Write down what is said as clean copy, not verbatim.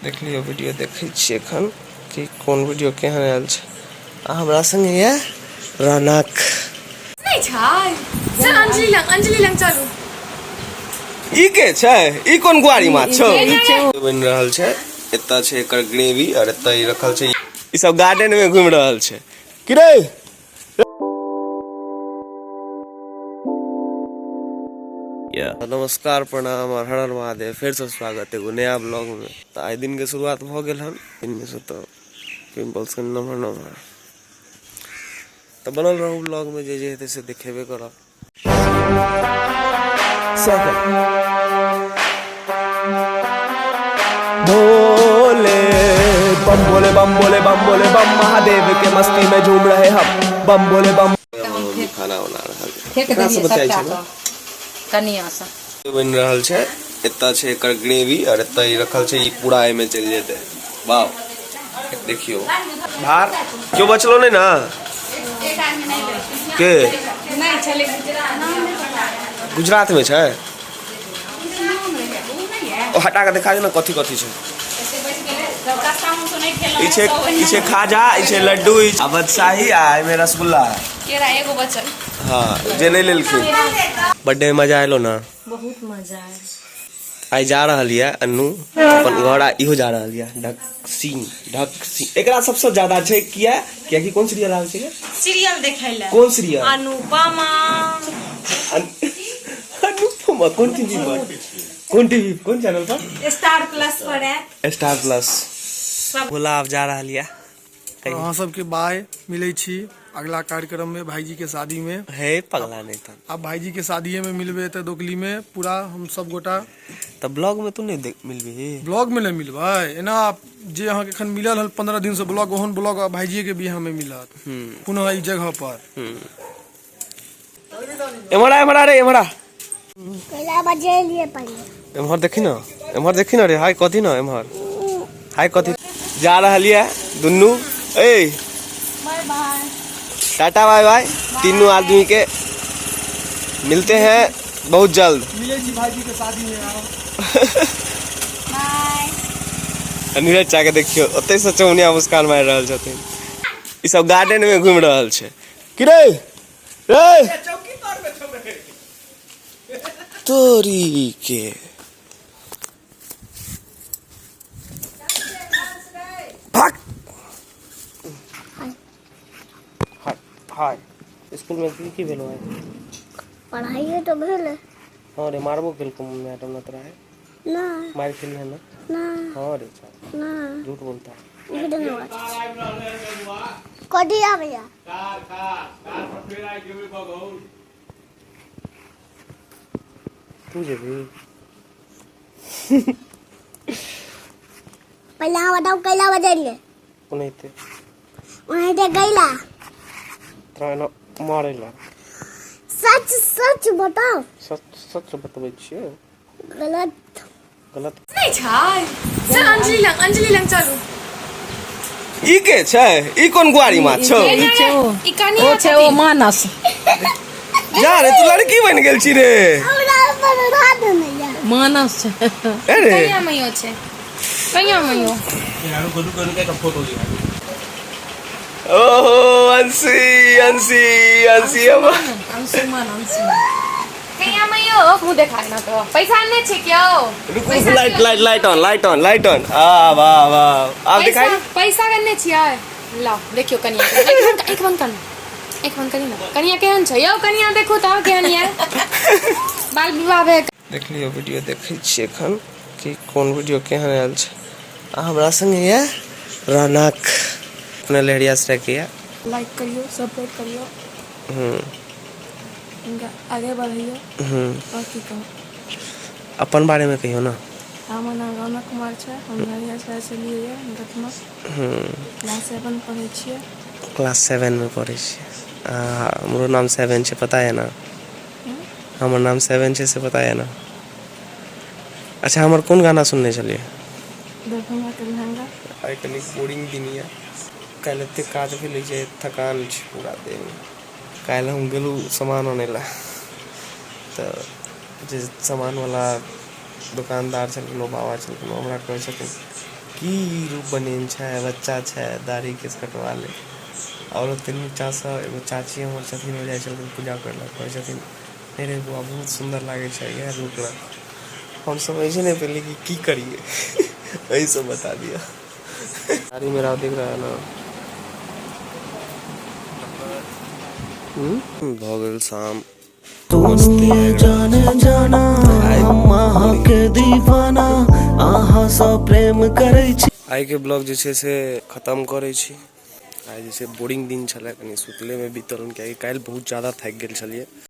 देख लियौ वीडियो देखै छियै एखन कि कोन वीडियो केहन आयल छै आ हमरा संगे यऽ रौनक नहि छै चल अंजलि लग, अंजलि लग चलू। ई के छै? ई कोन गुआरी माछ छौ? बनि रहल छै। एतऽ छै एकर ग्रेवी और एतऽ ई रखल छै। ई सब गार्डन में घूमि रहल छै। की रे? नमस्कार, प्रणाम और हर हर महादेव। फेर से स्वागत एगो नया ब्लॉग में। तऽ आइ दिन के शुरुआत भऽ गेल हन। दिन में से तऽ पिम्पल्स कनि नमहर नमहर। तऽ बनल रहू ब्लॉग में, जे जे हेतै से देखेबे करब। भोले बम भोले बम भोले बम भोले बम, महादेव के मस्ती में झूम रहे हम बम भोले बम। मम्मी खाना बना रहल छै। फेंक केकरा से देलियै बतियाइ सबटा छै ने? कऽ कनिया सँ। बनि रहल छै। एतऽ छै एकर ग्रेवी और एतऽ ई रखल छै। ई पूरा एहिमे चलि जेतै। वाह, देखियौ भार केओ बचलो नहि ने के गुजरात में छै। ओ हटा के देखा दे ना, कथी कथी छै। ई छै, ई छै खाजा, ई छै लड्डू, ई आ बदशाही आ एहिमे रसगुल्ला है। केरा एगो बचल। हाँ, जे नहीं लेलखिन। बर्थडे में मजा आयलो ना? बहुत मजा आयल। आइ जा रहल यऽ अन्नू अपन घर आ इहो जा रहल यऽ। ढक सिंह, ढक सिंह एकरा सबसे ज्यादा छै। किया? कियाकि कोन सीरियल आबै छै? सीरियल देखै लए। कोन सीरियल? अनुपमा। अनुपमा कोन टीवी पर, कोन टीवी, कोन चैनल पर? स्टार प्लस पर आयत। स्टार प्लस भोला आब जा रहल यऽ। अहाँ सबके बाय, मिलै छी अगला कार्यक्रम में, भाईजी के शादी में। हे पगला, नहीं तो अब भाईजी के शादीए में मिलबे तऽ दोकली में पूरा हम सब गोटा। तऽ ब्लॉग में तू नहीं देख मिलबी? ब्लॉग में नहीं मिलबै। एना जे अहाँके एखन मिलल हन 15 दिन से ब्लॉग, ओहन ब्लॉग भाईजीए के बियाह में मिलत पुनः ई जगह पर। एम्हर आ, एम्हर आ रे, एम्हर आ। कैला बजेलिए पहिले। एम्हर देखी ना, एम्हर देखी ना रे। हाय कथी ना, एम्हर हाय कथी। जा रहल ये दुनू। ए bye bye, tata, bye bye. तीनों आदमी के मिलते हैं बहुत जल्द। मिलै छी भाईजी के शादी में, आओ। बाय। नीरज चा के देखियो, ओतै से चौनिया मुस्कान मारि रहल छथिन। ई सब गार्डन में घूमि रहल छै। की रे रे तोरी के भाग। हाय हाय, स्कूल में की की भेलो है? पढ़ाइए तो भेल। हाँ रे, मारबो केलको मैडम ना तोरा है? ना। मार खेली है ना? ना। हाँ रे छा। ना। झूठ बोलता है। झूठ नहीं बात। कथी आबैया? तू जेबी? पहिले अहाँ बताउ, कैला बजेलिए? ओनाहिते। ओनाहिते कैला? तोरा एना मारै ला। सच सच बताउ। सच सच बतबै छियै। गलत। गलत नहि छै। चल अंजलि लग, अंजलि लग चलू। ई के छै? ई कोन गुआरी माछ छौ? ई कनिया ओ छै, ओ मानस। जा रे, तू लड़की बनि गेल छी रे। हमरा अपन उठा देने या। मानस छै। अरे कनिया मैयो छै, कनिया मैयो। ओहो, अंशी अंशी अंशी हम अंशुमन, अंशुमन। कनिया मैयो, मुँह देखा ना तो। पैसा नहि छै क्यो? रुकू रुकू, light light light on, light on, light on. आ वाह वाह, आब पैसा दिखाई। पैसा कन्ने छियै? लाओ देखियौ कनिया के। एक बंद, एक बंद कर, एक बंद करी ना। कनिया केहन छै यौ? कनिया देखू तऽ केहन ये। बाल विवाह भेल। देख लियौ वीडियो देखै छियै एखन कि कोन वीडियो केहन आयल छै आ हमरा संगे यऽ रौनक अपने लहेरियासराय के यऽ। लाइक करियौ, सपोर्ट करियौ, इनका आगे बढ़ैयौ। और की कहू? अपन बारे में कहियौ ना। हमर नाम रौनक कुमार छै, हम लहेरियासराय से लिए ये दतमा, क्लास 7 पढ़ै छियै। क्लास 7 में पढ़ै छियै आ हमरो नाम 7 छै, पता यऽ ना? हमर नाम 7 छै से पता यऽ ना? अच्छा, हमर कोन गाना सुनने छलियै? दरभंगा के लहंगा। आइ कनि बोरिंग दिन यऽ। काल्हि एते काज भेलै जे थकान छै पूरा देहमे। काल्हि हम गेलहुँ सामान अनै लए तऽ जे सामानवला दोकानदार छलखिन, ओ बाबा छलखिन, ओ हमरा कहै छथिन की रूप बनेने छै, बच्चा छै, दाढ़ी केश कटवा ले। आओर ओते नीचाँसँ एगो चाची हमर छथिन, ओ जाइ छलखिन पूजा करै लए, कहै छथिन नहि रे बौआ, बहुत सुन्दर लागै छै, इएह रूप रख। हम समझे नहीं पेली कि की करिए, वही सब बता दिया। दाढ़ी मेरा दिख रहा है ना। भऽ गेल शाम। जाने जाना हम अहाँके दीवाना, अहाँ सँ प्रेम करै छी। आइके ब्लॉग जे छै से खतम करै छी। आइ जे छै बोरिंग दिन छलै, कनि सुतलेमे बीतल, कियाकि काल्हि बहुत ज्यादा थाकि गेल छलियै।